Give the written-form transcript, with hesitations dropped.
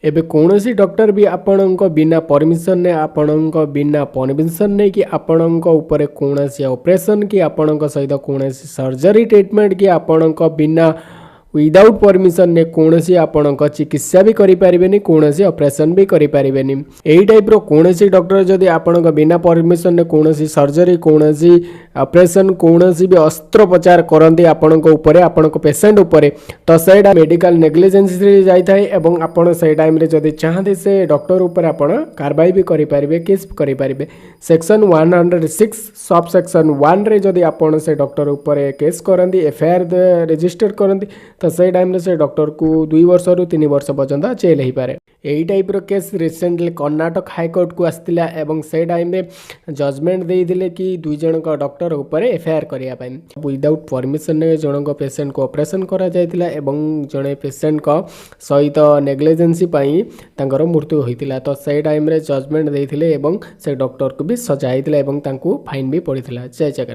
ଏବେ କୌଣସି ଡକ୍ଟର ବି ଆପଣଙ୍କ ବିନା ପରମିସନରେ, ଆପଣଙ୍କ ବିନା ପରମିସନ୍ ନେଇକି ଆପଣଙ୍କ ଉପରେ କୌଣସି ଅପରେସନ୍ କି ଆପଣଙ୍କ ସହିତ କୌଣସି ସର୍ଜରୀ ଟ୍ରିଟମେଣ୍ଟ କି ଆପଣଙ୍କ ବିନା ୱିଦାଉଟ୍ ପରମିସନରେ କୌଣସି ଆପଣଙ୍କ ଚିକିତ୍ସା ବି କରିପାରିବେନି, କୌଣସି ଅପରେସନ୍ ବି କରିପାରିବେନି। ଏଇ ଟାଇପ୍ର କୌଣସି ଡକ୍ଟର ଯଦି ଆପଣଙ୍କ ବିନା ପରମିସନରେ କୌଣସି ସର୍ଜରୀ, କୌଣସି ଅପରେସନ୍, କୌଣସି ବି ଅସ୍ତ୍ରୋପଚାର କରନ୍ତି ଆପଣଙ୍କ ଉପରେ, ଆପଣଙ୍କ ପେସେଣ୍ଟ ଉପରେ, ତ ସେଇଟା ମେଡ଼ିକାଲ ନେଗ୍ଲିଜେନ୍ସିରେ ଯାଇଥାଏ ଏବଂ ଆପଣ ସେଇ ଟାଇମ୍ରେ ଯଦି ଚାହାନ୍ତି, ସେ ଡକ୍ଟର ଉପରେ ଆପଣ କାରବାଇ ବି କରିପାରିବେ, କେସ୍ ବି କରିପାରିବେ। ସେକ୍ସନ୍ 106 ସବ୍ ସେକ୍ସନ୍ 1ରେ ଯଦି ଆପଣ ସେ ଡକ୍ଟର ଉପରେ କେସ୍ କରନ୍ତି, ଏଫଆଇଆର୍ ରେଜିଷ୍ଟର କରନ୍ତି, ତ ସେଇ ଟାଇମ୍ରେ ସେ ଡକ୍ଟରକୁ 2 ବର୍ଷରୁ 3 ବର୍ଷ ପର୍ଯ୍ୟନ୍ତ ଜେଲ୍ ହେଇପାରେ। ଏଇ ଟାଇପ୍ର କେସ୍ ରିସେଣ୍ଟଲି କର୍ଣ୍ଣାଟକ ହାଇକୋର୍ଟକୁ ଆସିଥିଲା ଏବଂ ସେଇ ଟାଇମ୍ରେ ଜଜମେଣ୍ଟ ଦେଇଥିଲେ କି ଦୁଇ ଜଣଙ୍କ ଡକ୍ଟର ଉପରେ ଏଫଆଇଆର୍ କରିବା ପାଇଁ। ୱିଦାଉଟ୍ ପରମିସନରେ ଜଣଙ୍କ ପେସେଣ୍ଟକୁ ଅପରେସନ୍ କରାଯାଇଥିଲା ଏବଂ ଜଣେ ପେସେଣ୍ଟଙ୍କ ସହିତ ନେଗ୍ଲିଜେନ୍ସି ପାଇଁ ତାଙ୍କର ମୃତ୍ୟୁ ହୋଇଥିଲା। ତ ସେଇ ଟାଇମ୍ରେ ଜଜମେଣ୍ଟ ଦେଇଥିଲେ ଏବଂ ସେ ଡକ୍ଟରକୁ ବି ସଜା ହେଇଥିଲା ଏବଂ ତାଙ୍କୁ ଫାଇନ୍ ବି ପଡ଼ିଥିଲା। ଜୟ ଜଗନ୍ନାଥ।